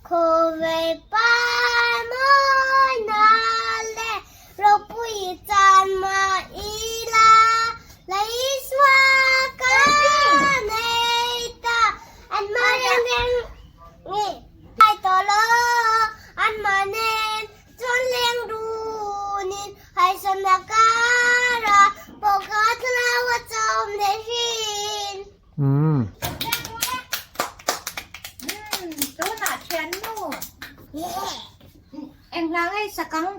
Khawvel par mawina leh ropui chan mah ila, Laisua ka nei ta, an mah reng reng nge ngai tawh lo, an mah nen chuan leng dunin haihsawmna karah pawh ka thlarau a chawm leh thin. Umm. Tunah thiannu eng hla ngei sak ang?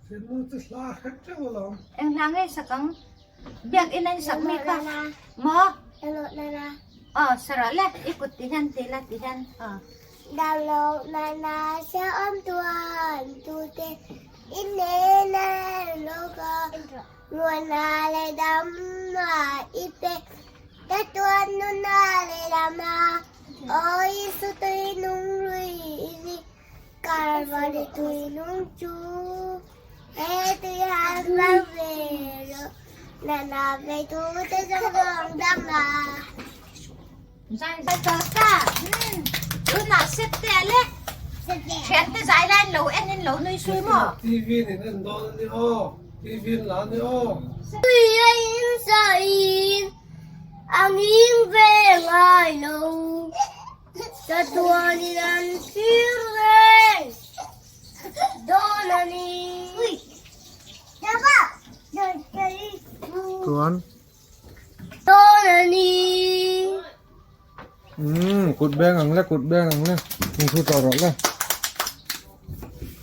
Thiannu chu hla hret teuh alawm. Eng hla ngei sak ang? Biakin a insak mi kha maw? Aw sarah le i kut ti hian ti la ti hian aw. Damlo na hrehawm tuan tute i hnena lo ka Muana leh dama i pe ta tuan nuna leh dama Aw Isu tui nung lui i ni Kalvari tui nung chu He tui han vang ve rawh Na na ve tu te zawng zawng dang la. Zai zai ta ta tunah set te a le thian te zai lai in lo en in lo nui sui maw. TV in en dawn a ni aw TV in la a ni aw. Tui a in sa in a nghing ve ngai lo chatuan in an thlir reng dawn a ni. Chuan. Dawn a ni. Umm kut beng ang le kut beng ang le in thu tawh rawh le.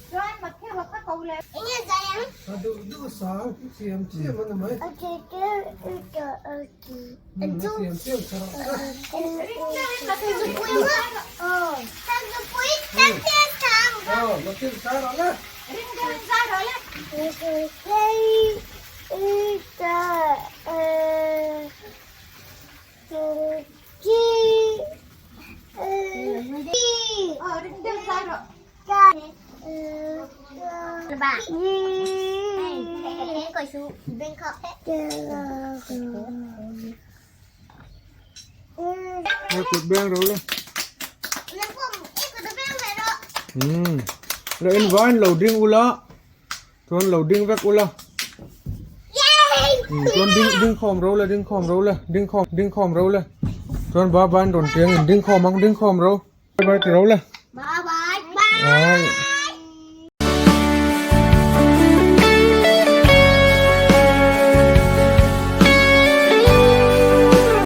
Chuan Matthew a kha ko le. Enge zai ang? A duh duh sang thiam chiam a ni mai. A ti ti ti ti. A thiam chiam sa rawh se. Aw Matthew zai rawh le. Ring deuh in zai rawh le. Aw ring deuh zai rawh. Nghe kut beng ro le. Umm le in vain lo ding ula. Chuan lo ding vek ula. Chuan ding ding khawm ro le ding khawm ro le ding khawm ding khawm ro le. Chuan bye bye an rawn tiang in ding khawm ang ding khawm ro. Bye bye ti ro le. Bye bye. Ai.